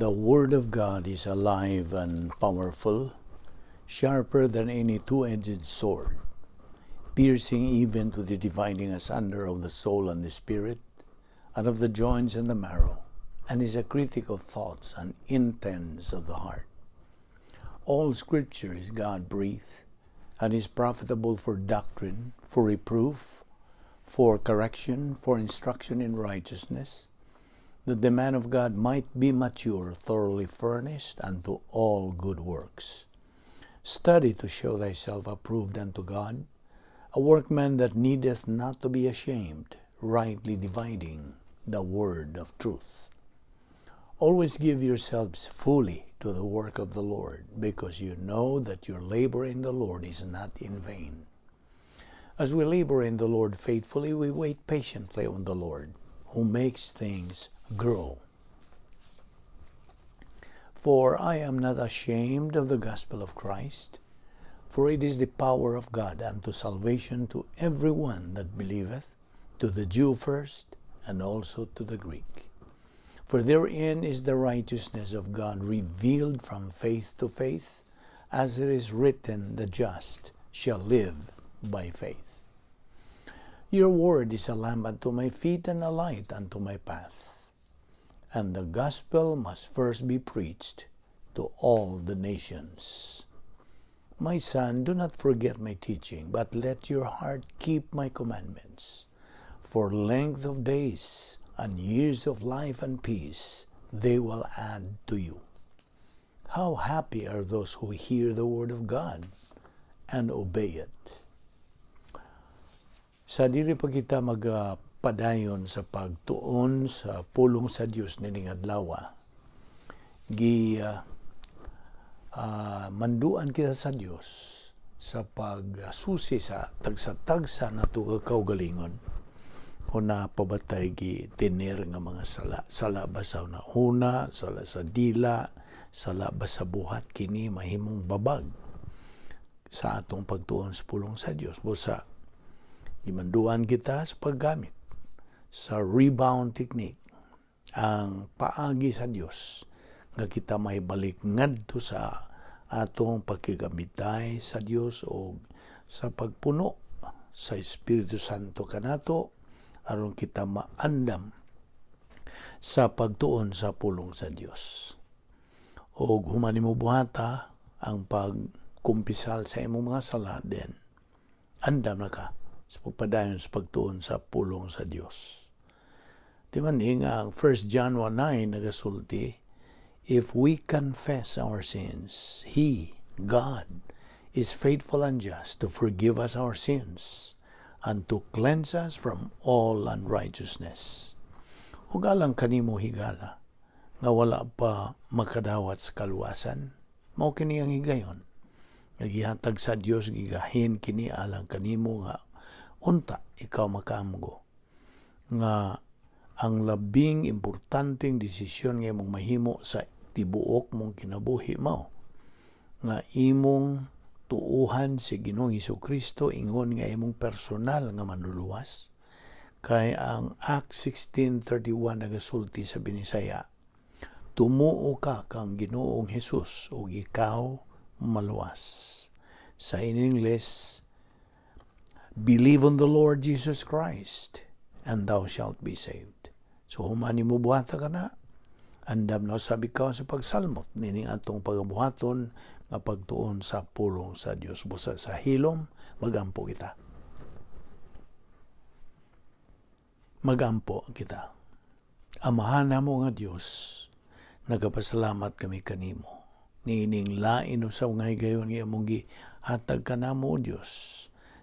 The Word of God is alive and powerful, sharper than any two-edged sword, piercing even to the dividing asunder of the soul and the spirit, and of the joints and the marrow, and is a critic of thoughts and intents of the heart. All Scripture is God-breathed, and is profitable for doctrine, for reproof, for correction, for instruction in righteousness, that the man of God might be mature, thoroughly furnished unto all good works. Study to show thyself approved unto God, a workman that needeth not to be ashamed, rightly dividing the word of truth. Always give yourselves fully to the work of the Lord, because you know that your labor in the Lord is not in vain. As we labor in the Lord faithfully, we wait patiently on the Lord, who makes things grow. For I am not ashamed of the gospel of Christ, for it is the power of God unto salvation to every one that believeth, to the Jew first, and also to the Greek. For therein is the righteousness of God revealed from faith to faith, as it is written, "The just shall live by faith." Your word is a lamp unto my feet and a light unto my path. And the gospel must first be preached to all the nations. My son, do not forget my teaching, but let your heart keep my commandments. For length of days and years of life and peace they will add to you. How happy are those who hear the word of God and obey it. Sa dili pa kita magpadayon sa pagtuon sa pulong sa Dios nining adlaw, gi manduan kita sa Dios sa pagsusi sa tagsa-tagsa nato kaugalingon kung napabatay gi tener nga mga sala, sala ba sa una, sala sa dila, sala ba sa buhat. Kini mahimong babag sa atong pagtuon sa pulong sa Dios. Busa gimanduan kita sa paggamit sa rebound technique, ang paagi sa Dios nga kita may balik ngadto sa atong pakigamitay sa Dios o sa pagpuno sa Espiritu Santo kanato aron kita maandam sa pagtuon sa pulong sa Dios. Og human nimo buhata ang pagkumpisal sa imong mga sala, then andam na ka sa pagpadayon sa pagtuon sa pulong sa Dios. Di man ni nga ang 1 John 1:9 nagasulti, "If we confess our sins, He, God, is faithful and just to forgive us our sins and to cleanse us from all unrighteousness." Ug alang kanimo, higala, nga wala pa makadawat sa kaluwasan, mao kini ang higayon nga gihatag sa Dios. Gigahin kini alang kanimo nga unta ikaw makaamgo nga ang labing importanteng desisyon nga imong mahimo sa tibuok mong kinabuhi mao nga imong tuuhan si Ginoong Kristo ingon nga imong personal nga manluluwas, kay ang Acts 16:31 nagasulti sa Binisaya, "Tumuo ka kang Ginoong Hesus ug ikaw maluwas." Sa in English, "Believe on the Lord Jesus Christ and thou shalt be saved." So human nimo buhata kana, andam na sabi ka sa pagsalmot nining atong pagabuhaton nga pagtuon sa pulong sa Dios. Busa sa hilom, magampo kita. Magampo kita. Amahan namo nga Dios, nagapasalamat kami kanimo niining lain usaw nga higayon nga imong gihatag kanamo, o Dios,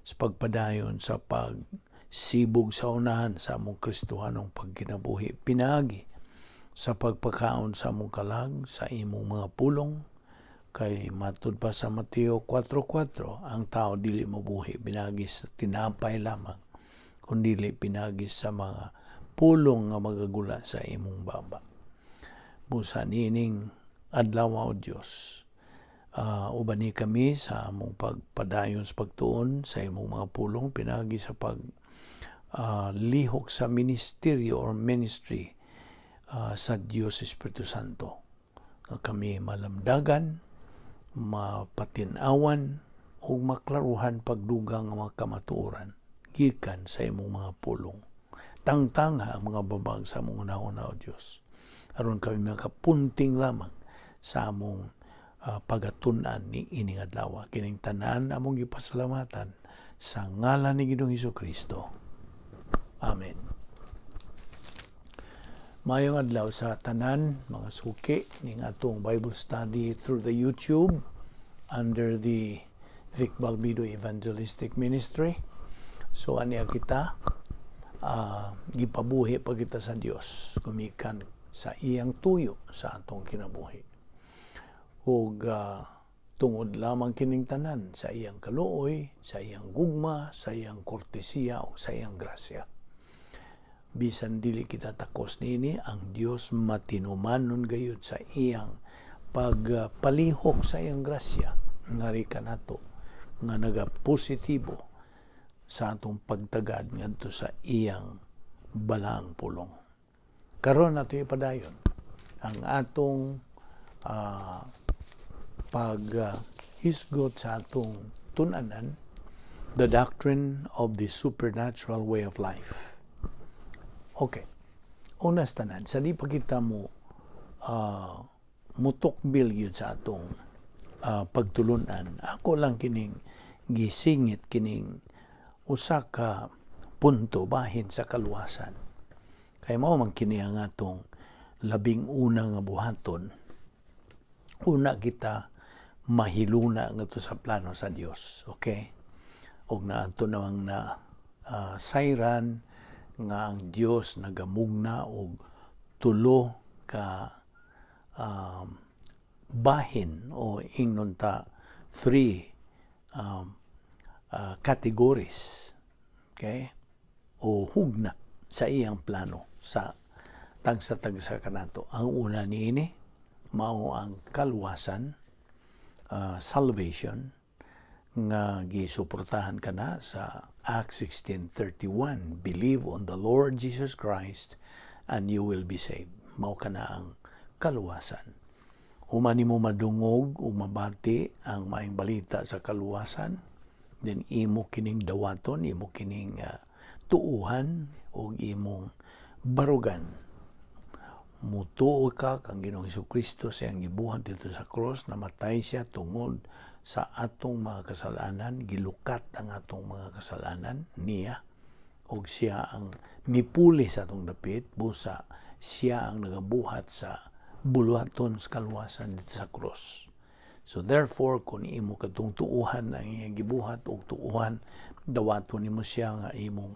sa pagpadayon sa pagsibog sa unahan sa among Kristohanong pagkinabuhi pinaagi sa pagpakaon sa among kalag sa imong mga pulong, kay matud pa sa Mateo 4:4, ang tao dili mabuhi pinagi sa tinapay lamang, kundi pinagi sa mga pulong nga magagula sa imong baba. Busa niining adlaw, o Dios, uban ni kami sa among pagpadayon sa pagtuon sa imong mga pulong pinagi sa pag lihok sa ministeryo or ministry sa Dios Espiritu Santo. Nga kami malamdagan, mapatinawan ug maklaruhan pagdugang nga mga kamatuoran gikan sa imong mga pulong. Tangtanga ang mga babag sa among una-una, O Dios, aron kami makapunting lamang sa among pagatun-an ni ining adlaw. Kining tanan among gipasalamatan sa ngalan ni Ginoong Kristo. Amen. Maayong adlaw sa tanan mga suki ning atong Bible study through the YouTube under the Vic Balbido Evangelistic Ministry. So ani kita gipabuhi pa kita sa Dios gumikan sa iyang tuyo sa atong kinabuhi. Ug tungod lamang kining tanan sa iyang kaluoy, sa iyang gugma, sa iyang kortesiya o sa iyang grasya. Bisan dili kita takos niini, ang Dios matinumanon gayud sa iyang pagpalihok sa iyang grasya ngari kanato nga nagapositibo sa atong pagtagad ngadto sa iyang balaang pulong. Karon nato ipadayon ang atong paghisgot sa atong tun-anan, the doctrine of the supernatural way of life. Okay. Una sa tanan, sa di pa kita mo mutukbil gyud sa atong pagtulunan, ako lang kining gisingit kining usa ka punto bahin sa kaluwasan. Kay mao man kini ang atong labing una nga buhaton. Una kita mahiluna ngadto sa plano sa Dios. Okay? Og naadto namang na sayran nga ang Dios nagamugna og tulo ka bahin o ingnon ta three categories, okay, o hugna sa iyang plano sa tagsa-tagsa kanato. Ang una niini mao ang kaluwasan, salvation, nga gisuportahan kana sa Acts 16:31, "Believe on the Lord Jesus Christ and you will be saved." Mao kana ang kaluwasan. Human nimo madungog o mabati ang maayong balita sa kaluwasan, then imo kining dawaton, imo kining tuuhan ug imong barugan. Mutuo ka kang Ginoong Kristo sa iyang gibuhat dito sa cross, namatay siya tungod sa atong mga kasalanan, gilukat ang atong mga kasalanan niya, ug siya ang mipuli sa atong dapit, busa siya ang nagabuhat sa buluhaton sa kaluwasan dito sa cross. So therefore, kung imo katong tuuhan ang iyang gibuhat ug tuuhan, dawaton nimo siya nga imong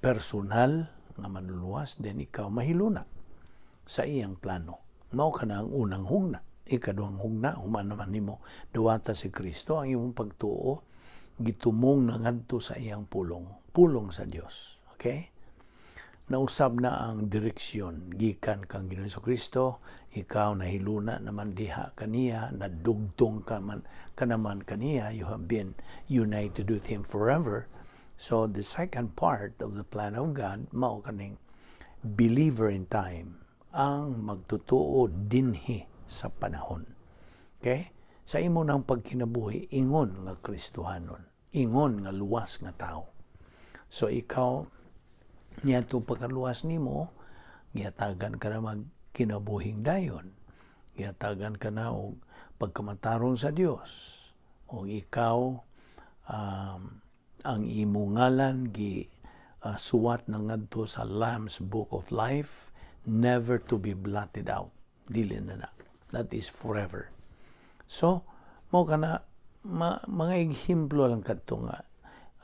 personal nga manluluwas, then ikaw mahiluna sa iyang plano. Mao kana ang unang hugna. Ikaduhang hugna, human naman nimo duwata si Kristo, ang imong pagtuo gitumong na ngadto sa iyang pulong, pulong sa Dios. Okay? Nausab na ang direksyon gikan kang Ginoong Kristo, ikaw nahiluna naman diha kaniya, nadugtong ka man kanaman kaniya, you have been united with him forever. So the second part of the plan of God mao kaning believer in time, ang magtutuo dinhi sa panahon. Okay? Sa imo nang pagkinabuhi, ingon nga Kristohanon, ingon nga luwas nga tao. So ikaw, niadto pagkaluwas nimo, gihatagan ka na magkinabuhing dayon. Gihatagan ka na og pagkamatarong sa Dios. O ikaw, ang imong ngalan gi suwat na ngadto sa Lamb's Book of Life, never to be blotted out. Dili na na. That is forever. So, mao kana mga ehemplo lang kadto nga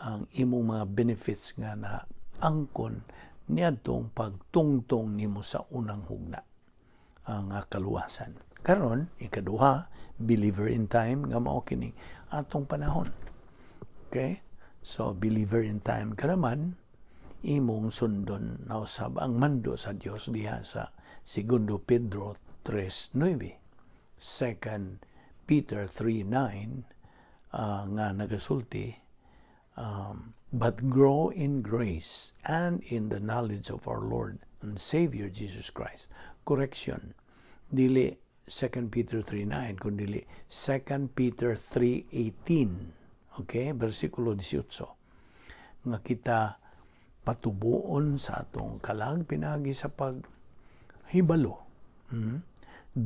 ang imong mga benefits nga na angkon niadtong pagtungtong nimo sa unang hugna, ang kaluwasan. Karon, ikaduha, believer in time, nga mao kini atong panahon. Okay? So, believer in time ka naman, imong sundon nausab ang mando sa Dios diha sa Segundo Pedro 3:9. Second Peter 3:9 nga nagasulti, "But grow in grace and in the knowledge of our Lord and Savior Jesus Christ." Correction, dili 2 Peter 3:9 kundi 2 Peter 3:18. Okay, bersikulo 18 nga kita patubuon sa atong kalag pinagi sa paghibalo.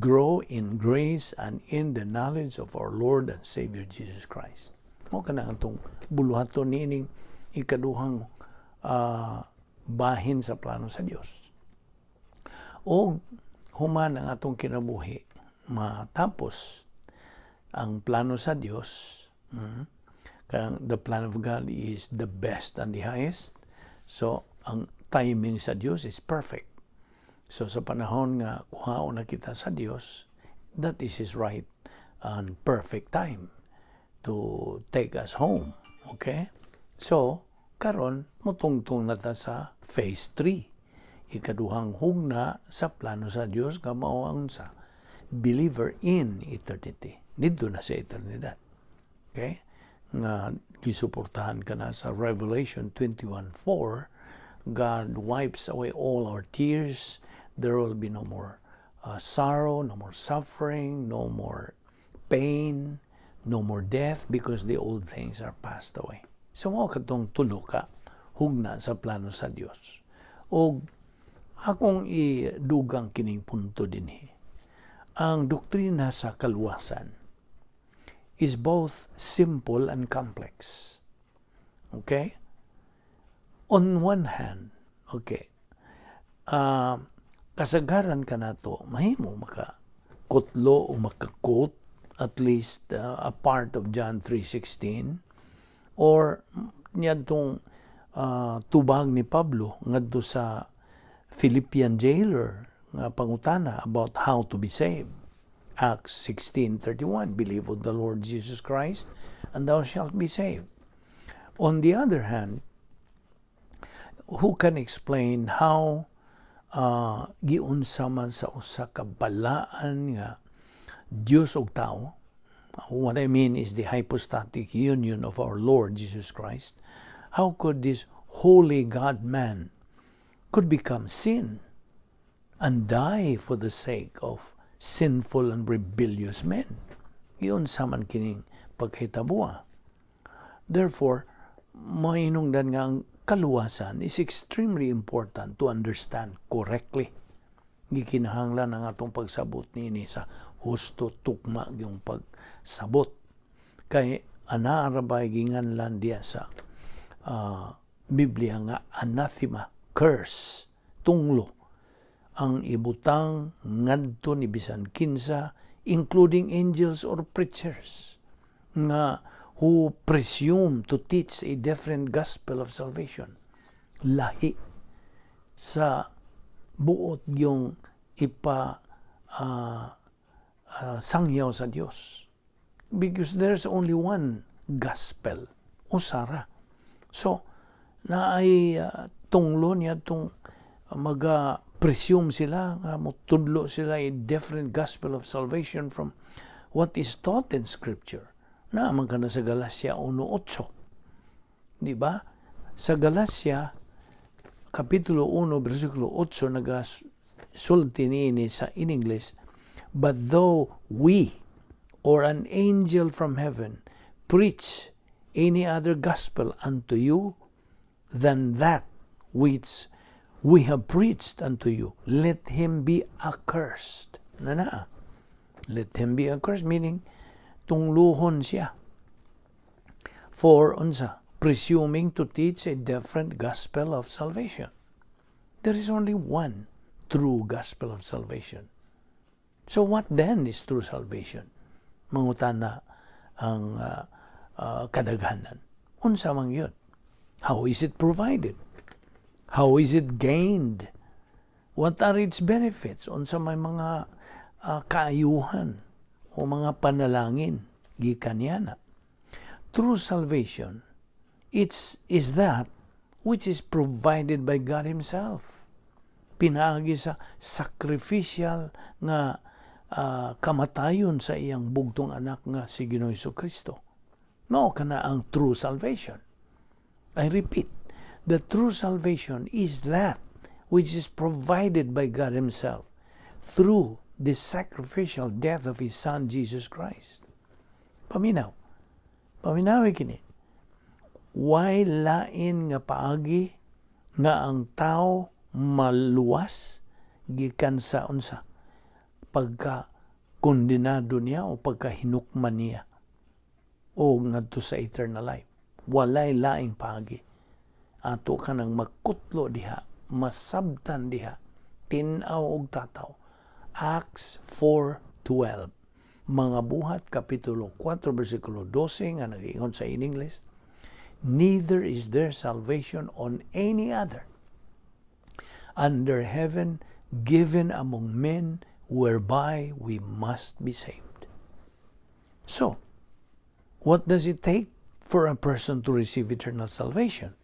Grow in grace and in the knowledge of our Lord and Savior Jesus Christ. Mao kana atong buluhaton niining ikaduhang bahin sa plano sa Dios. O human ang atong kinabuhi matapos ang plano sa Dios, the plan of God is the best and the highest. So, ang timing sa Dios is perfect. So, sa panahon nga kuhaon na kita sa Dios, that is His right and perfect time to take us home. Okay? So, karon mutungtong na ta sa phase 3. Ikaduhang hugna sa plano sa Dios nga mao ang sa believer in eternity. Didto na sa eternidad. Okay? Nga gisuportahan ka na sa Revelation 21:4, God wipes away all our tears. There will be no more sorrow, no more suffering, no more pain, no more death because the old things are passed away. So mao katong tulo ka hugna sa plano sa Dios. Og akong idugang kining punto dinhi. Ang doktrina sa kaluwasan is both simple and complex. Okay? On one hand, okay, kasagaran kanato, mahimo maka kutlo o maka-quote at least a part of John 3:16 or niadtong tubag ni Pablo ngadto sa Philippian jailer nga pangutana about how to be saved. Acts 16:31, "Believe on the Lord Jesus Christ and thou shalt be saved." On the other hand, who can explain how giunsa man sa usa ka balaan nga Dios ug tao? What I mean is the hypostatic union of our Lord Jesus Christ. How could this holy God man could become sin and die for the sake of sinful and rebellious men? Giunsa man kining pagkahitabuha? Therefore, mainungdan nga ang kaluwasan is extremely important to understand correctly. Gikinahanglan ang atong pagsabot niini sa husto, tukma yung pagsabot. Kay ana ra bay ginganlan diya sa Biblia nga anathema, curse, tunglo ang ibutang ngadto ni bisan kinsa, including angels or preachers nga who presume to teach a different gospel of salvation lahi sa buot yung ipa sangyaw sa Dios, because there's only one gospel, usara. So naay tunglo niya tong maga presume sila nga motudlo sila a different gospel of salvation from what is taught in Scripture. Naa man kana sa Galatia 1:8, di ba? Sa Galatia kapitulo 1 bersikulo 8, nagasulti niini sa in English, "But though we or an angel from heaven preach any other gospel unto you than that which we have preached unto you, let him be accursed." Na na. Let him be accursed, meaning tungluhon siya. For unsa? Presuming to teach a different gospel of salvation. There is only one true gospel of salvation. So what then is true salvation? Mangutana ang kadaghanan. Unsa man yun? How is it provided? How is it gained? What are its benefits? Unsa may mga kaayuhan o mga panalangin gikan niana? True salvation, it's is that which is provided by God Himself. Pinaagi sa sacrificial nga kamatayon sa iyang bugtong anak nga si Ginoong Kristo. Mao kana ang true salvation. I repeat, the true salvation is that which is provided by God Himself through the sacrificial death of His Son, Jesus Christ. Paminaw. Paminawi kini. Way lain nga paagi nga ang tao maluwas gikan sa unsa? Pagka kondinado niya o pagka hinukman niya o ngadto sa eternal life. Walay laing paagi. Ato ka nang makutlo diha, masabtan diha, tin-aw og tataw. Acts 4:12. Mga Buhat kapitulo 4 bersikulo 12 nga nag-ingon sa in English, "Neither is there salvation on any other under heaven given among men whereby we must be saved." So, what does it take for a person to receive eternal salvation?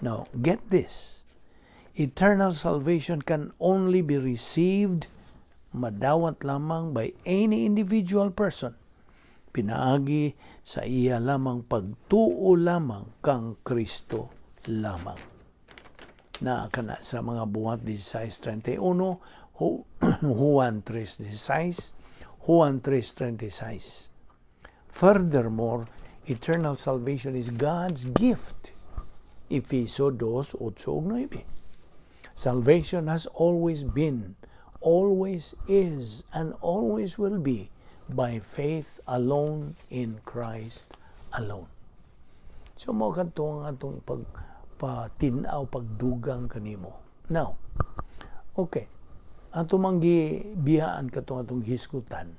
Now, get this. Eternal salvation can only be received, madawat lamang, by any individual person pinaagi sa iya lamang pagtuo lamang kang Kristo lamang. Na kana sa Mga Buhat 16:31, Juan 3:16, Juan 3:36. Furthermore, eternal salvation is God's gift. Efeso 2:8-9. Salvation has always been, always is, and always will be by faith alone in Christ alone. So mao kadto ang atong pag patinaw, pagdugang kanimo. Now, okay. Ato mang gibiyaan katong atong hisgutan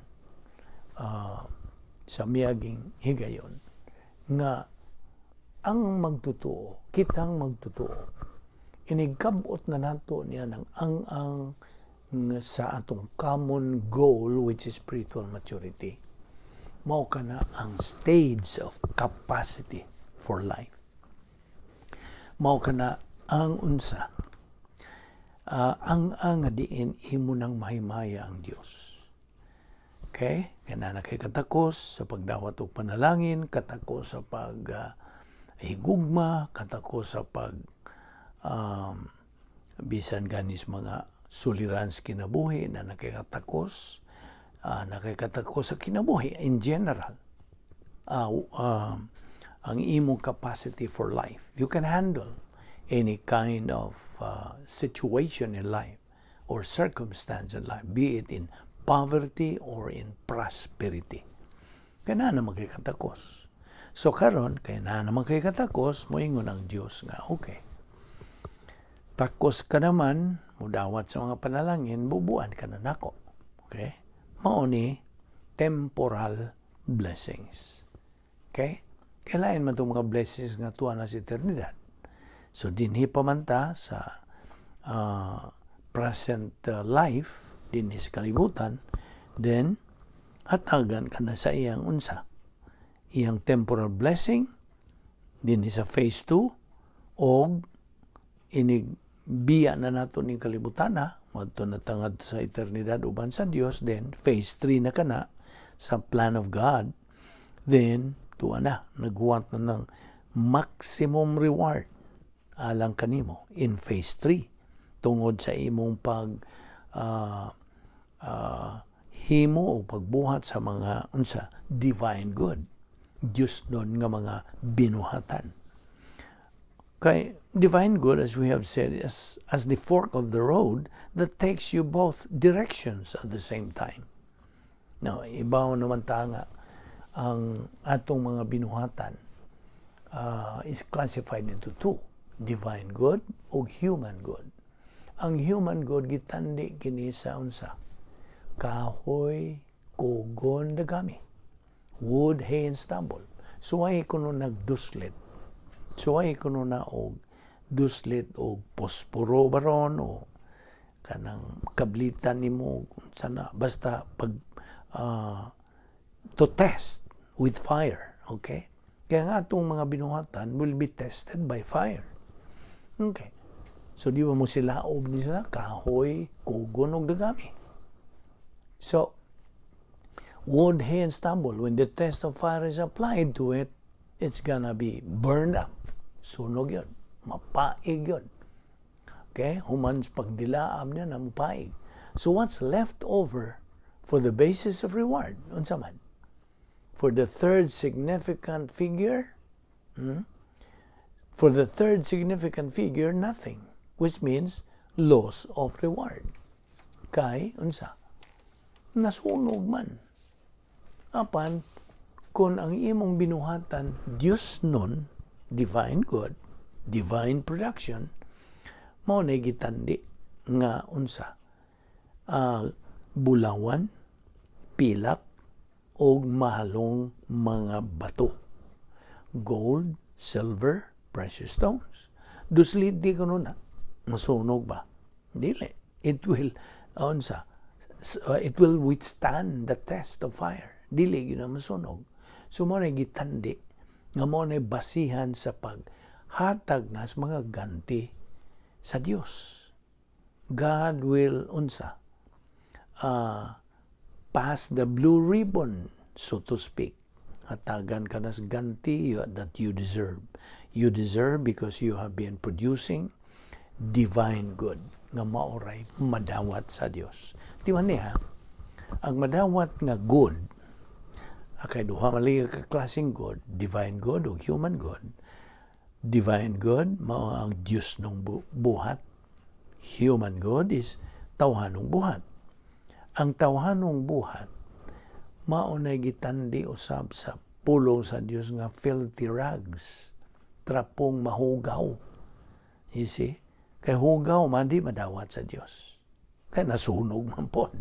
sa miaging higayon nga ang magtutuo, kitang magtutuo, inigkabot na nato niya ng ang sa atong common goal, which is spiritual maturity. Mao kana ang stage of capacity for life. Mao kana ang unsa, ang nga diin imo nang mahimaya ang Dios. Okay? Kaya na kay katakos sa pagdawat og panalangin, katakos sa pag higugma, katakos sa pag bisan ganis mga suliran sa kinabuhi na nakikatakos, nakikatakos sa kinabuhi in general. Ang imong capacity for life. You can handle any kind of situation in life or circumstance in life, be it in poverty or in prosperity. Kaya na naman kay katakos. So karon kay na naman kay katakos, moingon ang Dios nga okay. Takos ka naman, mudawat sa mga panalangin, bubuan ka na nako. Okay? Mao ni temporal blessings. Okay? Kailangan man itong mga blessings nga tuwa na sa eternidad. So dinhi pa man ta sa present life, dinhi sa kalibutan, then hatagan ka na sa iyang unsa? Iyang temporal blessing dinhi sa phase 2, og inig biya na nato ning kalibutan na moadto na ta ngadto sa eternidad uban sa Dios, then phase 3 na kana sa plan of God, then tuwa na naghuwat na ng maximum reward alang kanimo in phase 3 tungod sa imong pag himo o pagbuhat sa mga unsa? Divine good, Dios nun nga mga binuhatan. Kay divine good, as we have said, is as the fork of the road that takes you both directions at the same time. Now, ibaw naman ta nga ang atong mga binuhatan is classified into two, divine good o human good. Ang human good gitandi kini sa unsa? Kahoy, kugon, dagami. Wood, hay, and stubble. Suway kuno nagduslit. Suway kuno na og duslit og posporo baron o kanang kablitan nimo sana, basta pag to test with fire, okay? Kaya nga atong mga binuhatan will be tested by fire. Okay. So di ba mo sila og ni sila kahoy, kugon og dagami. So wood, hay, and stubble, when the test of fire is applied to it, it's gonna be burned up. Sunog yun. Mapaig yun. Okay? Human pagdilaab niya na mapaig. So what's left over for the basis of reward? Unsa man? For the third significant figure? For the third significant figure, nothing, which means loss of reward. Kay, unsa? Nasunog man. Apan, kung ang imong binuhatan, Diyos nun, divine good, divine production, mao na gitandi nga unsa, bulawan, pilak, og mahalong mga bato. Gold, silver, precious stones. Duslit di kuno na masunog ba? Dili. It will unsa? It will withstand the test of fire. Dili gyud na masunog. So mao na gitandi nga mao na basihan sa paghatag nas mga ganti sa Dios. God will unsa? Pass the blue ribbon, so to speak. Hatagan ka nas ganti that you deserve. You deserve because you have been producing divine good nga maoray madawat sa Dios. Di ba niya? Ang madawat nga good, kay duha man ka klaseng good, divine good o human good. Divine good mao ang Dios nung buhat. Human good is tawhanong buhat. Ang tawhanong buhat mao na gitandi usab sa pulong sa Dios nga filthy rags, trapong mahugaw. You see? Kay hugaw man, di madawat sa Dios. Kay nasunog man pod.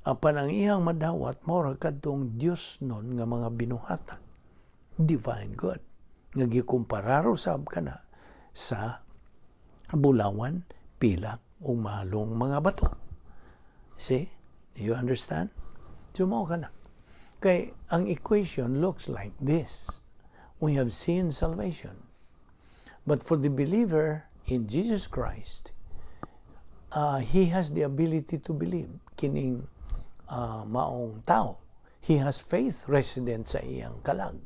Apan ang iyang madawat mao ra kadtong Dios nun nga mga binuhatan. Divine good. Nga gikumparar usab kana sa bulawan, pilak ug mahalong mga bato. See? Do you understand? So mao kana. Kay ang equation looks like this. We have seen salvation. But for the believer in Jesus Christ, he has the ability to believe. Kining maong tao. He has faith resident sa iyang kalag.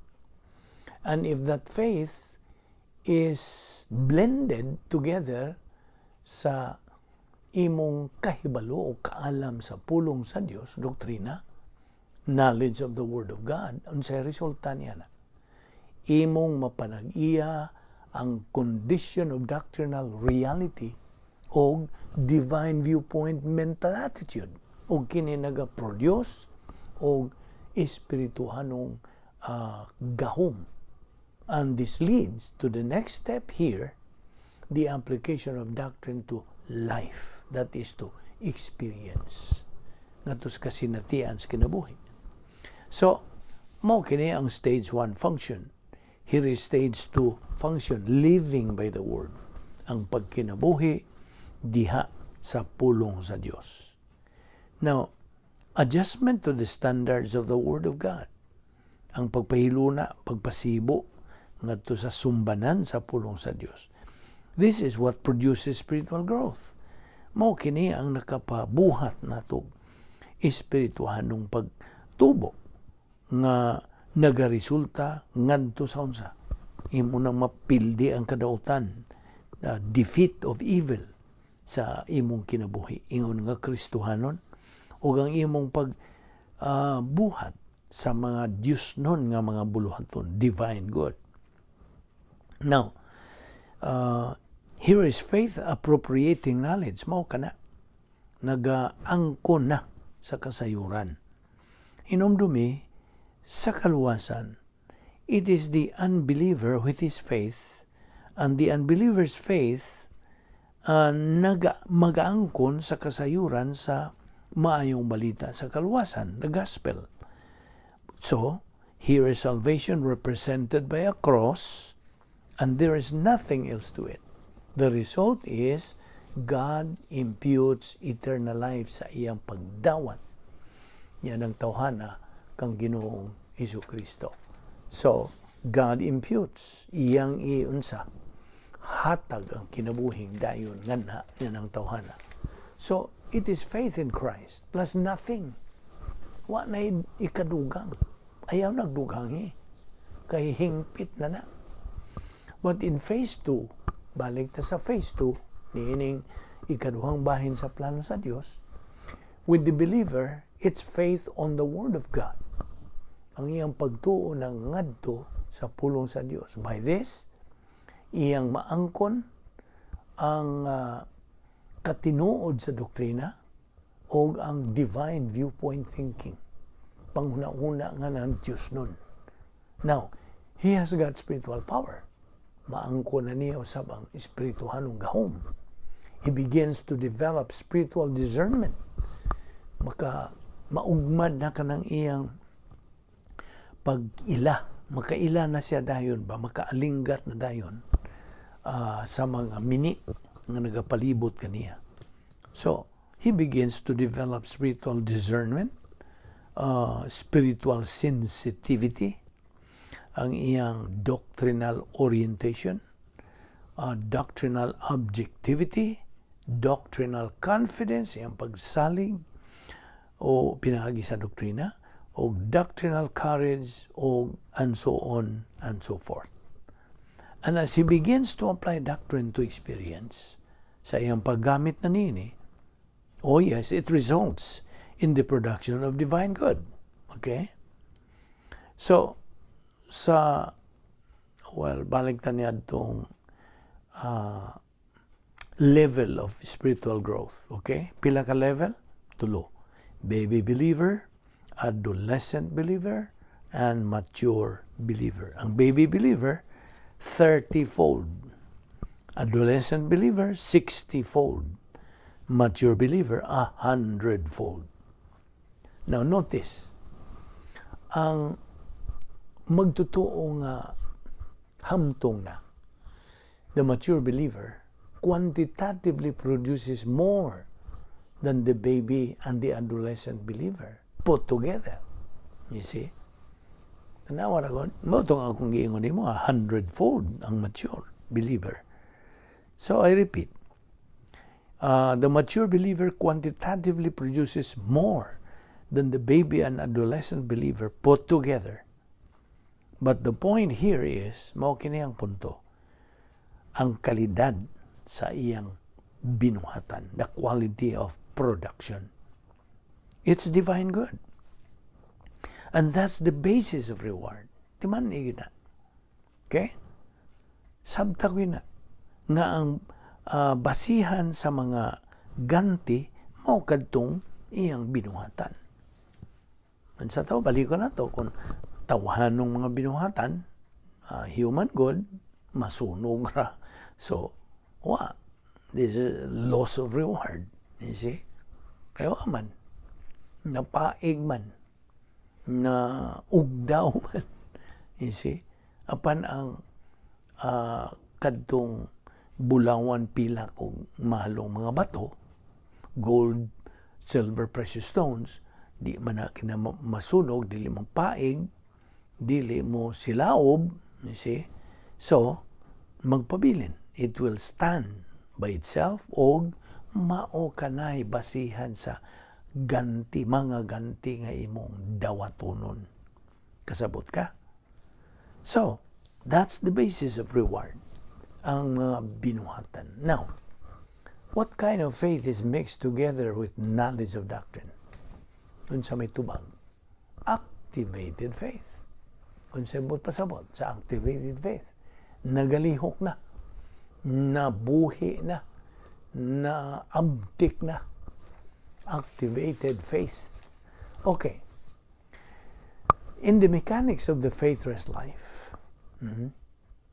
And if that faith is blended together sa imong kahibalo o kaalam sa pulong sa Dios, doktrina, knowledge of the Word of God, unsay resulta niya na? Imong mapanag-iya ang condition of doctrinal reality o divine viewpoint mental attitude o kini naga-produce og espirituhanong gahom. And this leads to the next step here, the application of doctrine to life, that is, to experience ngadto sa kasinatian sa kinabuhi. So mao kini ang stage 1 function. Here is stage 2 function, living by the Word, ang pagkinabuhi diha sa pulong sa Dios. Now, adjustment to the standards of the Word of God, ang pagpahiluna, pagpasibo ngadto sa sumbanan sa pulong sa Dios. This is what produces spiritual growth. Mao kini ang nakapabuhat nato espirituhanong pagtubo nga nagaresulta ngadto sa unsa? Imo nang mapildi ang kadautan, the defeat of evil sa imong kinabuhi ingon nga Kristohanon, ug ang imong pag buhat sa mga Diyos nun nga mga buluhaton, divine good. Now, here is faith appropriating knowledge. Mao kana nagaangkon na sa kasayuran. Hinumdumi sa kaluwasan, it is the unbeliever with his faith and the unbeliever's faith naga magaangkon sa kasayuran sa maayong balita sa kaluwasan, the gospel. So, here is salvation represented by a cross, and there is nothing else to it. The result is God imputes eternal life sa iyang pagdawat niya ng tawhana kang Ginoong Hesus Kristo. So, God imputes, iyang iunsa, hatag ang kinabuhing dayon nganha niya ng tawhana. So, it is faith in Christ plus nothing. Wa na ikadugang. Ayaw nagdugang eh. Kay hingpit na na. But in phase 2, balik ta sa phase 2, niining ikaduhang bahin sa plano sa Dios, With the believer, it's faith on the Word of God. Ang iyang pagtuo ng ngadto sa pulong sa Dios. By this, iyang maangkon ang katinuod sa doktrina o ang divine viewpoint thinking. Panghuna-huna nga ng Diyos nun. Now, he has got spiritual power. Maangkon na niya usab ang espirituhanong gahom. He begins to develop spiritual discernment. Maka maugmad na kanang iyang pag-ila. Makaila na siya dayon ba? Makaalinggat na dayon sa mga mini nga nagapalibot kaniya. So, he begins to develop spiritual discernment, spiritual sensitivity, ang iyang doctrinal orientation, doctrinal objectivity, doctrinal confidence, iyang pagsalig o pinaagi sa doktrina, o doctrinal courage, o and so on and so forth. And as he begins to apply doctrine to experience, sa iyang paggamit na nini, oh yes, it results in the production of divine good. Okay? So, sa, well, balik ta niya itong level of spiritual growth. Okay? Pila ka level? Tulo. Baby believer, adolescent believer, and mature believer. Ang baby believer, 30-fold. Adolescent believer, 60-fold. Mature believer, 100-fold. Now, notice, ang magtotoo nga hamtong na, the mature believer quantitatively produces more than the baby and the adolescent believer put together. You see? Tanawa ra ko, mao tong akong giingon nimo, a hundredfold ang mature believer. So I repeat, the mature believer quantitatively produces more than the baby and adolescent believer put together. But the point here is, mao kini ang punto, ang kalidad sa iyang binuhatan, the quality of production. It's divine good. And that's the basis of reward. Di man na. Okay? Sabta ko na nga ang basihan sa mga ganti mao kadtong iyang binuhatan. Unsa to, balik ko na to, kung tawahan ng mga binuhatan, human good, masunog ra. So, wa. This is loss of reward. You see? Kaya wa man. Napaig man. Na ugdaw man. You see? Apan ang kadtong bulawan, pilak og mahalong mga bato, gold, silver, precious stones, di man na kina masunog, dili mo paig, dili mo silaob, you see? So, magpabilin. It will stand by itself og mao kanay basihan sa ganti, mga ganti nga imong dawatonon. Kasabot ka? So, that's the basis of reward, ang mga binuhatan. Now, what kind of faith is mixed together with knowledge of doctrine? Unsa may tubag? Activated faith. Unsa buot pasabot sa activated faith? Nagalihok na, nabuhi na, na abdik na. Activated faith. Okay. In the mechanics of the faithless life,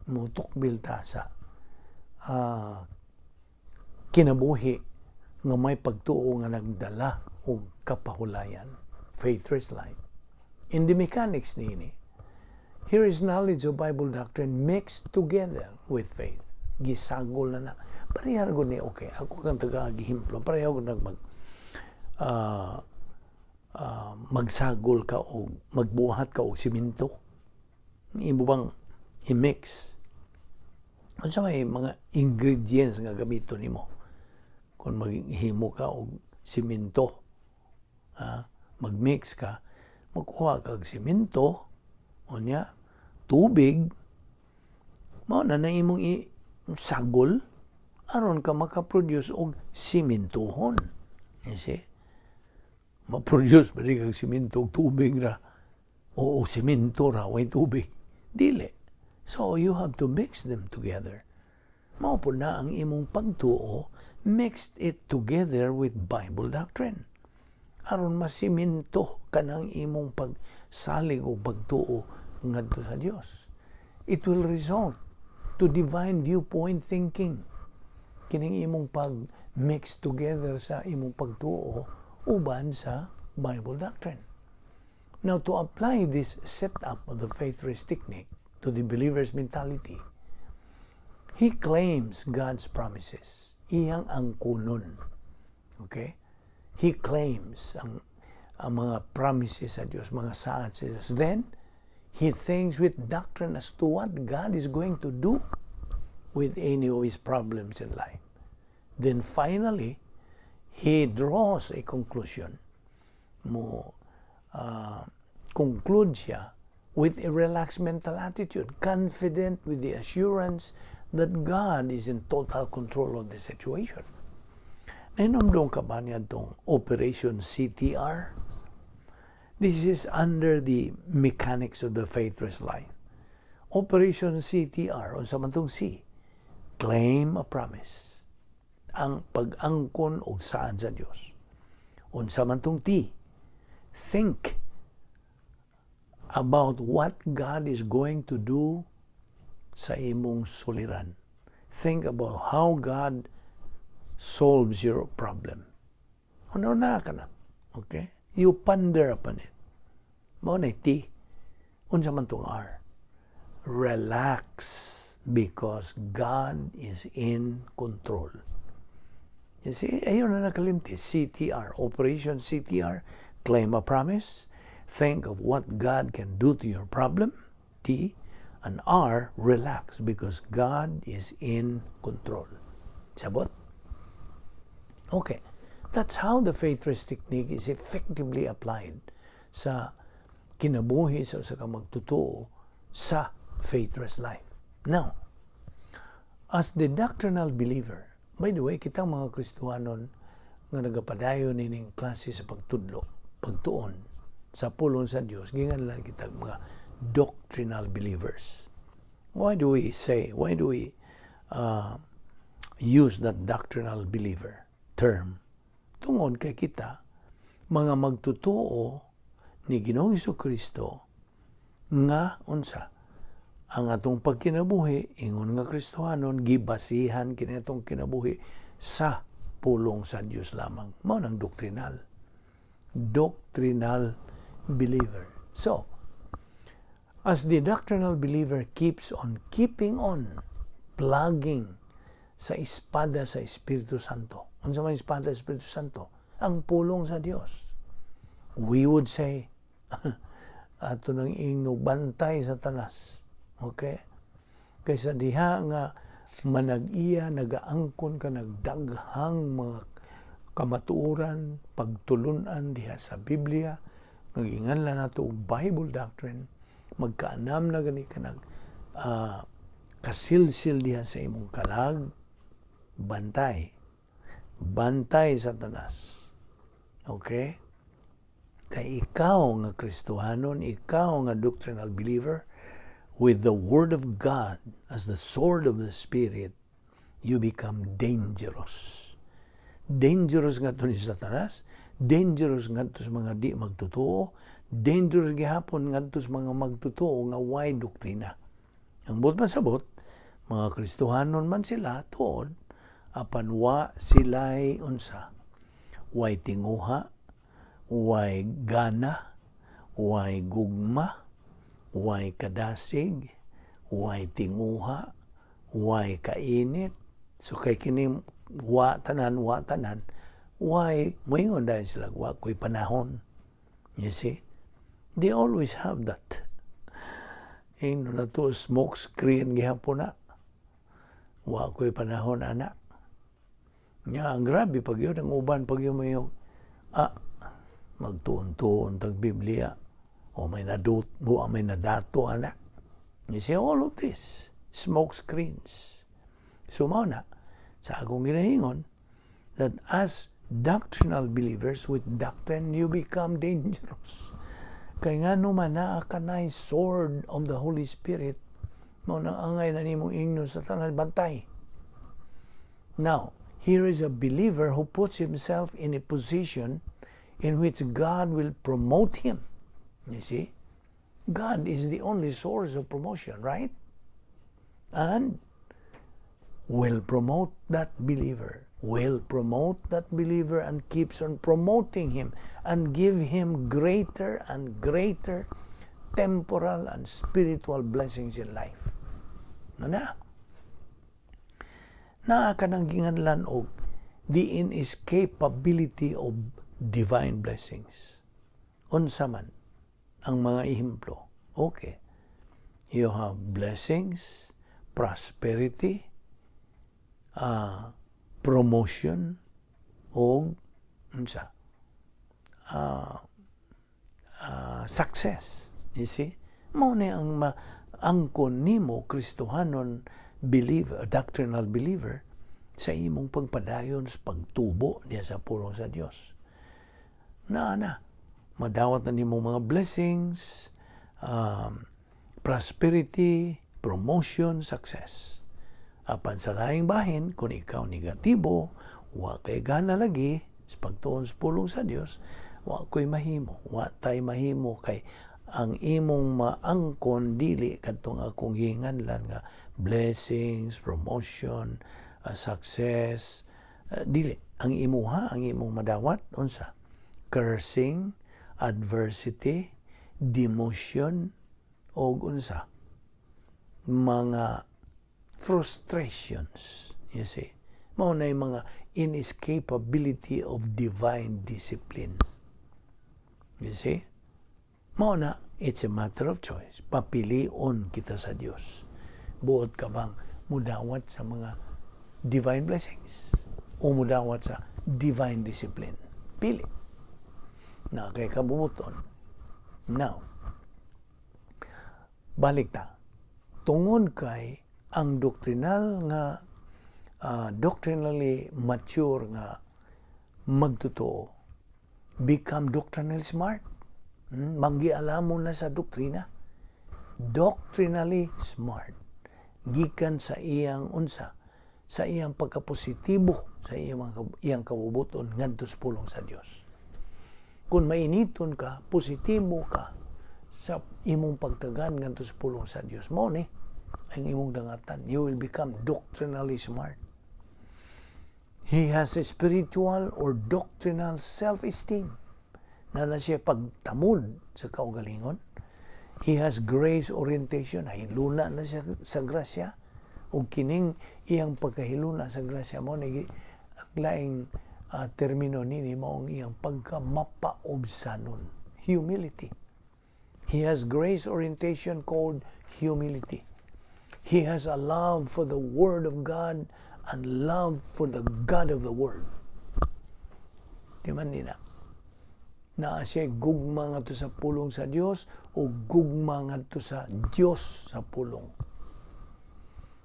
mutukbil ta sa kinabuhi nga may pagtuo nga nagdala og kapahulayan. Faithless life. In the mechanics niini, here is knowledge of Bible doctrine mixed together with faith. Gisagol na na. Pareha gud ni, okay, ako kang taga gihimplo, pareha gud nag mag magsagol ka o magbuhat ka og simento. Imo bang i-mix? Unsa may mga ingredients nga gamiton nimo kung maghimo ka og simento? Ha? Magmix ka, magkuha kag simento, unya tubig, mao na na imong sagol aron ka makaproduce og simentohon. You see? Ma-produce ba di kag simento ug tubig ra? Oo, simento ra, way tubig. Dili. So you have to mix them together. Mao po na ang imong pagtuo, mixed it together with Bible doctrine. Aron masiminto kanang imong pagsalig o pagtuo ngadto sa Dios. It will result to divine viewpoint thinking. Kining imong pag mix together sa imong pagtuo uban sa Bible doctrine. Now, to apply this setup of the faith rest technique to the believer's mentality, he claims God's promises. Iyang angkunon. Okay? He claims ang mga promises sa Diyos, mga saad sa Diyos. Then, he thinks with doctrine as to what God is going to do with any of his problems in life. Then finally, he draws a conclusion. Mo conclude siya with a relaxed mental attitude, confident with the assurance that God is in total control of the situation. Nahinomdom ka ba niya itong Operation CTR? This is under the mechanics of the faithless life. Operation CTR, unsa man tong C, claim a promise. Ang pag-angkon og saad sa Dios. Unsa man tong T, think about what God is going to do sa imong suliran. Think about how God solves your problem. Ano na ka na? Okay? You ponder upon it. Mao na T. Unsa man tong R? Relax because God is in control. You see, ayun na nakalimti. CTR, Operation CTR, claim a promise, think of what God can do to your problem, T, and R, relax because God is in control. Sabot? Okay. That's how the faith rest technique is effectively applied sa kinabuhi sa usa ka magtotoo sa faith rest life. Now, as the doctrinal believer, by the way, kitang mga Kristohanon nga nagapadayon nining klase sa pagtudlo, pagtuon sa pulong sa Dios, ginganlan kita mga doctrinal believers. Why do we use that doctrinal believer term? Tungod kay kita, mga magtotoo ni Ginoong Kristo nga unsa ang atong pagkinabuhi ingon nga Kristohanon, gibasihan kini atong kinabuhi sa pulong sa Dios lamang. Mao nang doctrinal believer. So as the doctrinal believer keeps on keeping on plugging sa espada sa Espiritu Santo, unsa may espada sa Espiritu Santo? Ang pulong sa Dios. We would say ato nang ingno, "Bantay, Satanas." Okay? Kaysa diha nga manag-iya nagaangkon ka nagdaghang mga kamatuoran, pagtulunan diha sa Biblia, nga nato og Bible doctrine, magkaanam na gani ka nag kasilsil diha sa imong kalag, bantay. Bantay, Satanas. Okay? Kay ikaw nga Kristohanon, ikaw nga doctrinal believer, with the Word of God as the sword of the Spirit, you become dangerous. Dangerous nga ni Satanas, dangerous ngadto sa mga di magtotoo, dangerous gihapon ngadto sa mga magtotoo nga way doktrina. Ang buot masabot, mga Kristohanon man sila tuod, apan wa sila'y unsa, way tinguha, way gana, way gugma, way kadasig, way tinguha, way kainit. So kay kini wa tanan, wa tanan, why moingon dahil sila, "Wa ko'y panahon." You see? They always have that. Ingno na to, smoke screen gihapon na. "Wa ko'y panahon ana." Nya ang grabe pag yun, ang uban pag yun mo yung, magtuon-tuon tag Biblia o may nadut mo, may nadato ana. You see, all of this smoke screens. So mao na sa akong ginahingon that as Doctrinal believers with doctrine, you become dangerous. Kay ngano man, naa ka nay sword of the Holy Spirit, mao nang angay na nimong ingnon sa tanan, "Bantay." Now, here is a believer who puts himself in a position in which God will promote him. You see? God is the only source of promotion, right? And will promote that believer, will promote that believer and keeps on promoting him and give him greater and greater temporal and spiritual blessings in life. Ano na? Naa ka nang ginganlan og the inescapability of divine blessings. Unsa man ang mga ehemplo? Okay. You have blessings, prosperity, promotion, o unsa? Success. You see? Mao ni ang maangkon nimo, Kristohanon believer, doctrinal believer, sa imong pagpadayon sa pagtubo niya sa pulong sa Dios. Na na, madawat na nimo mga blessings, prosperity, promotion, success. Apan sa laing bahin, kung ikaw negatibo, wa kay gana lagi sa pagtuon sa pulong sa Dios, wa ko'y mahimo, wa tay mahimo kay ang imong maangkon dili kadtong akong gihinganlan nga blessings, promotion, success, dili. Ang imuha, ang imong madawat unsa? Cursing, adversity, demotion, og unsa? Mga frustrations, you see. Mao na yung mga inescapability of divine discipline. You see? Mao na, it's a matter of choice. Papilion kita sa Dios. Buot ka bang mudawat sa mga divine blessings o mudawat sa divine discipline? Pili. Na kay kabubuton. Now, balik ta. Tungod kay ang doctrinal nga doctrinally mature nga magtotoo become doctrinally smart. Manggialamon na sa doktrina. Doctrinally smart. Gikan sa iyang unsa? Sa iyang pagkapositibo sa iyang kabubuton ngadto sa pulong sa Dios. Kung mainiton ka, positibo ka sa imong pagtagan ngadto sa pulong sa Dios, mao ni ang imong dangatan. You will become doctrinally smart. He has a spiritual or doctrinal self-esteem. Na na siya pagtamod sa kaugalingon. He has grace orientation. Hiluna na siya sa grasya. O kining iyang pagkahiluna sa grasya mo, ni ang laing termino nini mao ang iyang pagkamapaubsanon. Humility. He has grace orientation called humility. He has a love for the Word of God and love for the God of the Word. Di man nina? Naa siya gugma ngadto sa pulong sa Dios o gugma ngadto sa Dios sa pulong.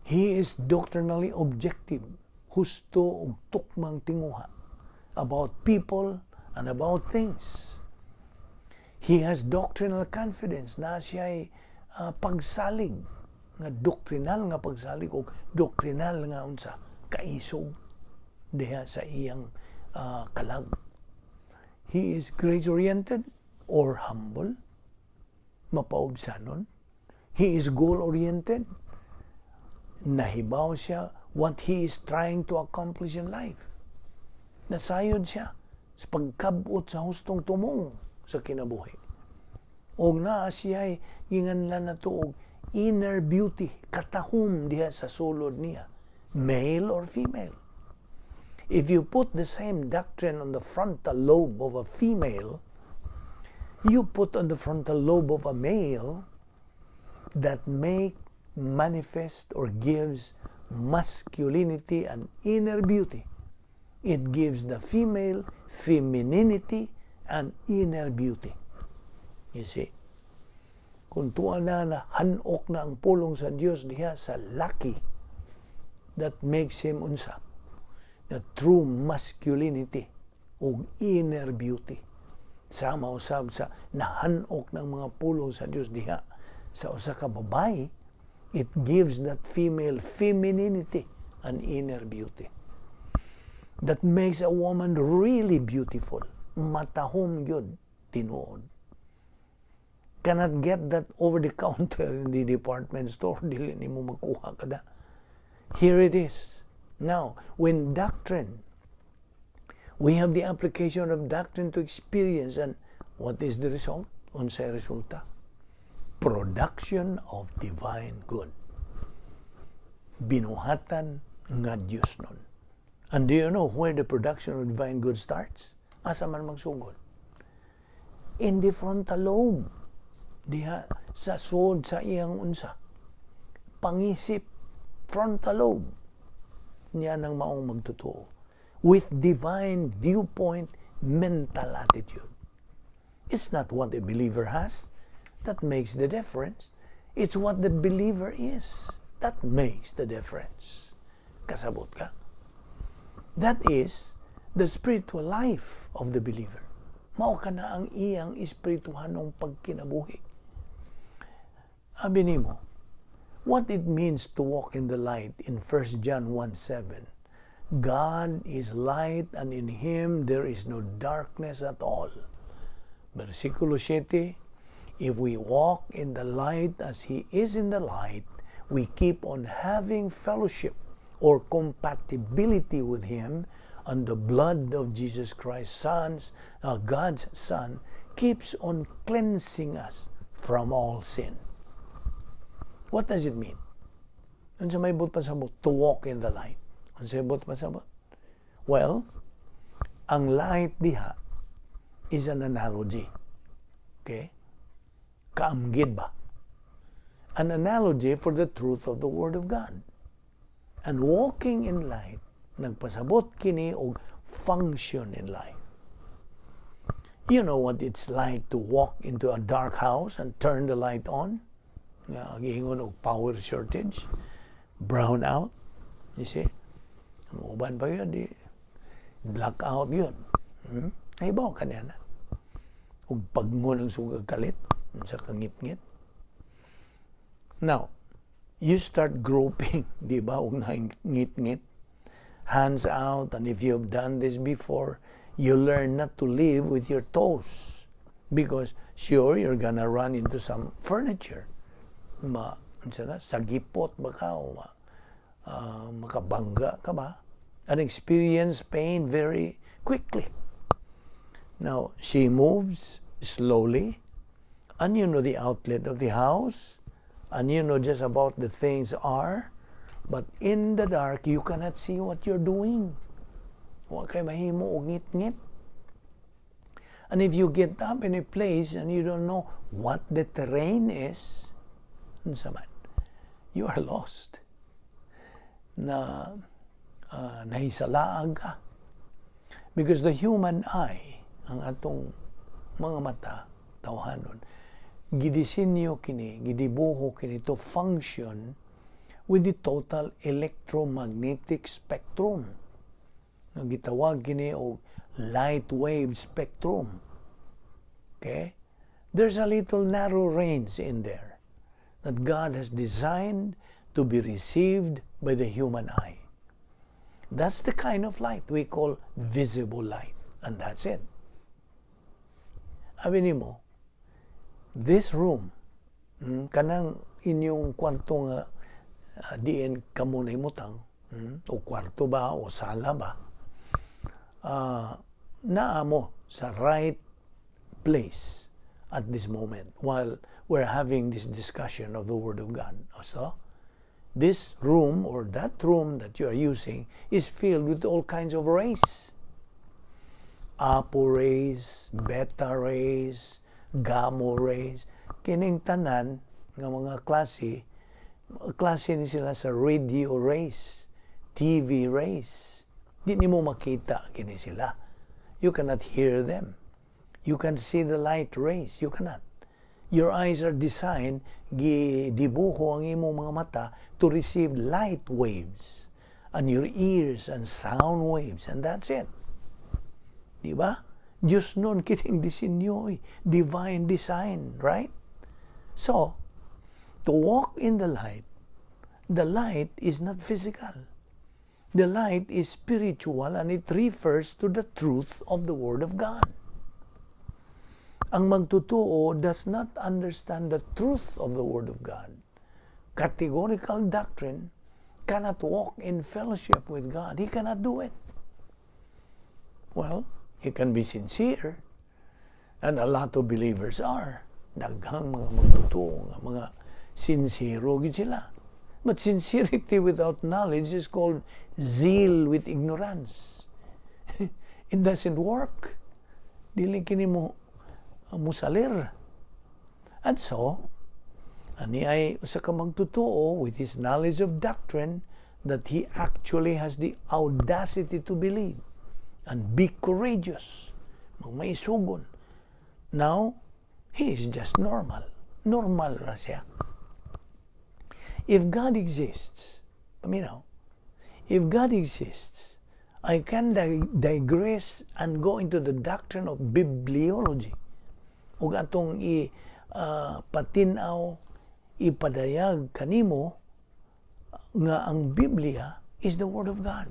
He is doctrinally objective, husto ug tukmang tinguha about people and about things. He has doctrinal confidence na siya pagsalig nga doctrinal nga pagsalig o doctrinal nga unsa kaisog diha sa iyang kalag. He is grace-oriented or humble, mapaubsanon. He is goal-oriented. Nahibaw siya what he is trying to accomplish in life. Nasayod siya sa pagkabot sa hustong tumong sa kinabuhi. Og naa siya'y ginganlan nato og inner beauty, katahom diha sa sulod niya, male or female. If you put the same doctrine on the frontal lobe of a female, you put on the frontal lobe of a male that make manifest or gives masculinity and inner beauty. It gives the female femininity and inner beauty. You see? Kung tuwa na na hanok na ang pulong sa Dios diha sa laki, that makes him unsa? The true masculinity. Ug inner beauty. Sama usab sa nahanok ng mga pulong sa Dios diha sa usa ka babae, it gives that female femininity and inner beauty that makes a woman really beautiful. Matahom gyud tinuod. Cannot get that over the counter in the department store. Dili nimo makuha kada. Here it is. Now, when doctrine, we have the application of doctrine to experience, and what is the result? Unsay resulta? Production of divine good. Binuhatan nga Diyos nun. And do you know where the production of divine good starts? Asa man magsugod? In the frontal lobe. Diha sa sud sa iyang unsa? Pangisip, frontal lobe. Niya nang maong magtotoo. With divine viewpoint, mental attitude. It's not what a believer has that makes the difference. It's what the believer is that makes the difference. Kasabot ka? That is the spiritual life of the believer. Mao kana ang iyang espirituhanong pagkinabuhi. Abi nimo, what it means to walk in the light in 1 John 1:7. God is light and in Him there is no darkness at all. Versikulo 7, if we walk in the light as He is in the light, we keep on having fellowship or compatibility with Him, and the blood of Jesus Christ, God's Son, keeps on cleansing us from all sin. What does it mean? Unsa may buot pasabot? To walk in the light. Unsa may buot pasabot? Well, ang light diha is an analogy. Okay? Kaamgid ba? An analogy for the truth of the Word of God. And walking in light, nagpasabot kini og function in life. You know what it's like to walk into a dark house and turn the light on? Nga giingon og power shortage, brown out, you see? Ang uban pa gyud, di blackout gyud. Nahibaw ka niya na. Ug pagngol ang sugag kalit sa kangit-ngit. Now, you start groping, di ba, ug ngit-ngit. Hands out, and if you've done this before, you learn not to live with your toes because sure you're gonna run into some furniture. Ma, unsa na, sagipot ba ka o makabangga ka ba? And experience pain very quickly. Now, she moves slowly, and you know the outlet of the house, and you know just about the things are, but in the dark, you cannot see what you're doing. Wa kay mahimo og ngit-ngit. And if you get up in a place and you don't know what the terrain is, unsa man, you are lost. Na nahisalaag ka. Because the human eye, ang atong mga mata, tawhanon, gidisenyo kini, gidibuho kini to function with the total electromagnetic spectrum. Nga gitawag kini og light wave spectrum. Okay? There's a little narrow range in there that God has designed to be received by the human eye. That's the kind of light we call visible light. And that's it. Abi nimo, this room, kanang inyong kwarto nga diin kamo na imutang, o kwarto ba o sala ba, naa mo sa right place at this moment while we're having this discussion of the Word of God. So, this room or that room that you are using is filled with all kinds of rays. Apo rays, beta rays, gamma rays. Kining tanan nga mga klase, klase ni sila sa radio rays, TV rays. Di nimo makita kini sila. You cannot hear them. You can see the light rays. You cannot. Your eyes are designed, gidibuho ang imong mga mata to receive light waves and your ears and sound waves, and that's it. Di ba? Diyos nun kining disenyo, eh. Divine design, right? So, to walk in the light is not physical. The light is spiritual and it refers to the truth of the Word of God. Ang magtotoo does not understand the truth of the Word of God. Categorical doctrine cannot walk in fellowship with God. He cannot do it. Well, he can be sincere, and a lot of believers are. Daghang mga magtotoo nga mga sincero gid sila. But sincerity without knowledge is called zeal with ignorance. It doesn't work. Dili kini mo musalir. And so, ani ay usa ka magtotoo with his knowledge of doctrine that he actually has the audacity to believe and be courageous. Maisugon. Now, he is just normal. Normal ra siya. If God exists, paminaw, if God exists, I can digress and go into the doctrine of bibliology. Ug atong i patinaw, ipadayag kanimo nga ang Biblia is the Word of God.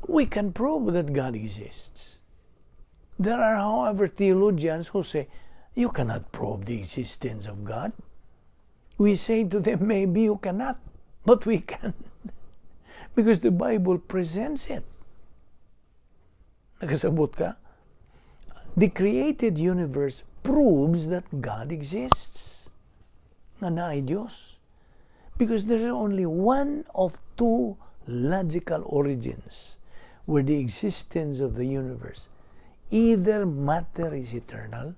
We can prove that God exists. There are, however, theologians who say, "You cannot prove the existence of God." We say to them, "Maybe you cannot, but we can." Because the Bible presents it. Nakasabot ka? The created universe proves that God exists. Nga naay Diyos. Because there is only one of two logical origins where the existence of the universe. Either matter is eternal,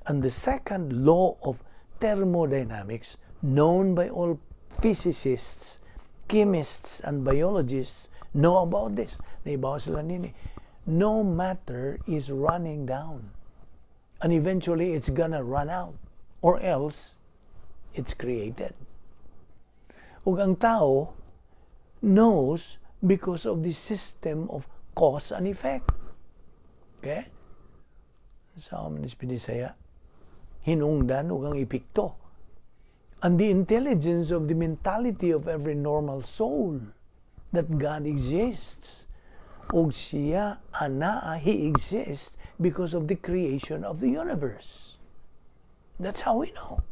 and the second law of thermodynamics, known by all physicists, chemists, and biologists, know about this. Naibaw sila nini. No matter is running down. And eventually it's gonna run out. Or else, it's created. Ug ang tao knows because of the system of cause and effect. Okay? Sa man is Binisaya, hinungdan ug ang epekto. And the intelligence of the mentality of every normal soul that God exists. Ug siya anaa, He exists because of the creation of the universe. That's how we know.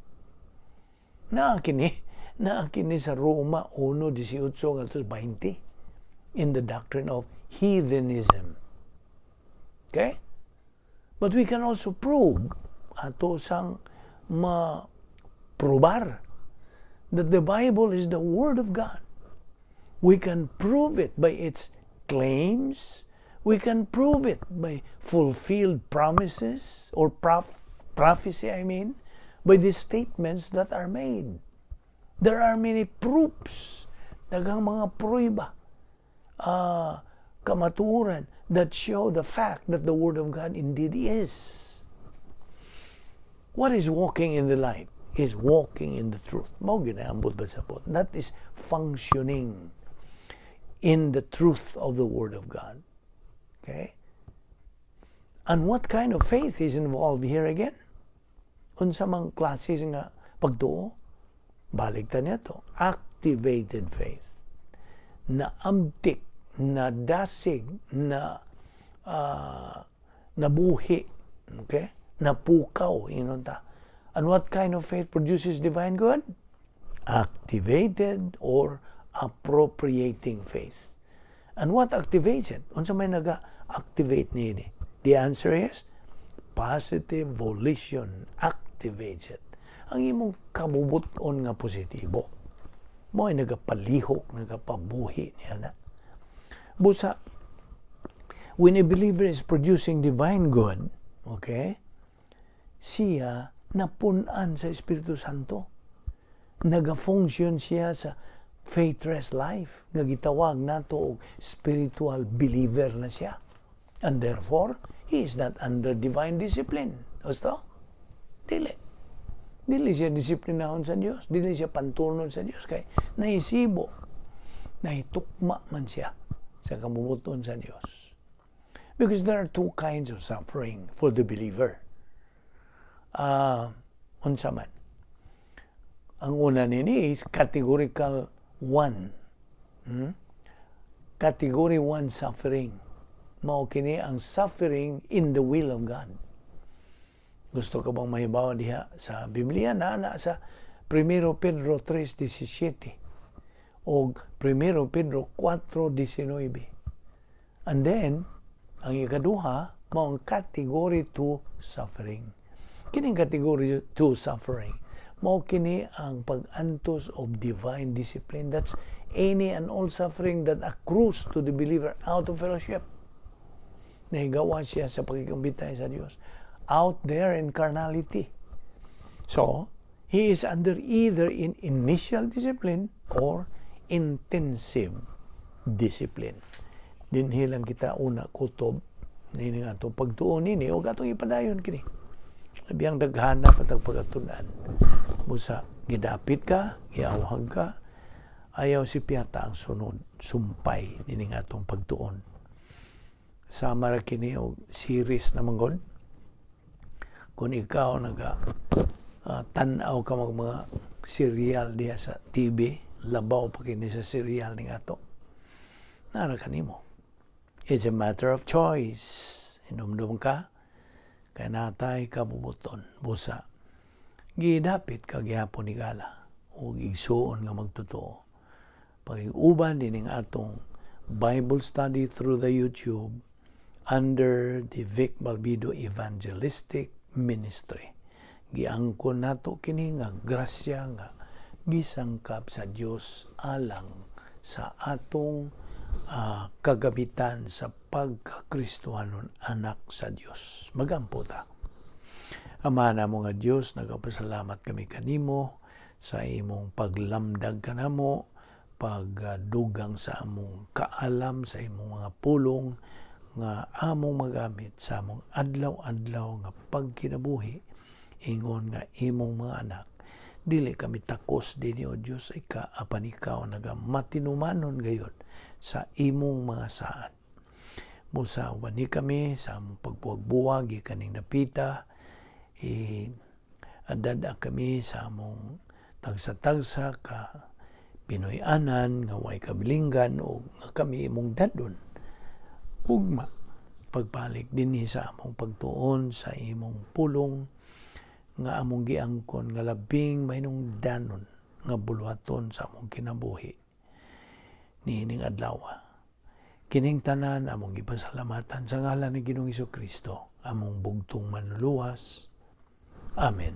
Naa kini sa Roma 1:18 ngadto 20 in the doctrine of heathenism. Okay? But we can also prove ato sang ma-probar that the Bible is the Word of God. We can prove it by its claims. We can prove it by fulfilled promises or prophecy, I mean, by the statements that are made. There are many proofs, daghang mga prueba, kamatuoran that show the fact that the Word of God indeed is. What is walking in the light? Is walking in the truth. Mao gyud ambot ba sa pot. That is functioning in the truth of the Word of God. Okay? And what kind of faith is involved here again? Unsa mang klase nga pagtuo? Balik ta niya to. Activated faith. Na amtik, na dasig, na nabuhi, okay? Napukaw, ingon ta. And what kind of faith produces divine good? Activated or appropriating faith. And what activates it? Unsa may naga-activate niini? The answer is positive volition activates it. Ang imong kabubuton nga positibo. Mo ay nagapalihok, nagapabuhi niya na. Busa, when a believer is producing divine good, okay, siya napun-an sa Espiritu Santo. Naga-function siya sa faith-rest life nga gitawag nato og spiritual believer na siya. And therefore, he is not under divine discipline. Gusto? Dili. Dili siya disiplinahon sa Dios. Dili siya pantunon sa Dios. Kay naisibo, nahitukma man siya sa kabubuton sa Dios. Because there are two kinds of suffering for the believer. Unsa man? Ang una nini is categorical 1. Category 1 suffering. Mao kini ang suffering in the will of God. Gusto ka bang mahibaw diha sa Biblia na sa 1 Pedro 3:17 o 1 Pedro 4:19. And then, ang ikaduha, mao ang category 2 suffering. Kining category 2 suffering, mao kini ang pag-antos of divine discipline. That's any and all suffering that accrues to the believer out of fellowship. Nahigawa siya sa pakigkambitay sa Dios. Out there in carnality. So, he is under either in initial discipline or intensive discipline. Dinhi lang kita una kutob nini nga atong pagtuon nini o atong ipadayon kini. Labiyang daghana patag pagatunan. Busa gidapit ka, giawhag ka, ayaw si piyata ang sunod, sumpay nini nga atong pagtuon. Sama ra kini og series na manggod. Kung ikaw naga tan-aw ka mag mga serial diha sa TV, labaw pa kini sa serial ning ato. Nara kanimo. It's a matter of choice. Hinumdum ka, kay natay kabubuton. Busa, gidapit ka gihapon ni gala o igsuon nga magtotoo. Pag-uban din atong Bible study through the YouTube under the Vic Balbido Evangelistic Ministry. Giangkon nato kini nga grasya nga gisangkap sa Dios alang sa atong kagabitan sa pagkakristohanon, anak sa Dios. Magampo ta. Ama namo nga Dios, nagapasalamat kami kanimo sa imong paglamdag kanamo, pagdugang sa among kaalam sa imong mga pulong nga among magamit sa among adlaw-adlaw nga pagkinabuhi ingon nga imong mga anak. Dili kami takos dinhi, o Dios, ika apan ikaw nagamatinumanon gayod sa imong mga saad. Busa wani kami sa among pagbuwag-buwag kaning dapita, i adada kami sa among tagsa-tagsa ka Pinoy-anan nga way kabilinggan o nga kami imong dadon. Ugma pagbalik dinhi sa among pagtuon sa imong pulong nga among giangkon nga labing mahinungdanon nga buluhaton sa among kinabuhi niining adlaw. Kining tanan among gipasalamatan sa ngalan ni Ginoong Kristo, among bugtong manluluwas. Amen.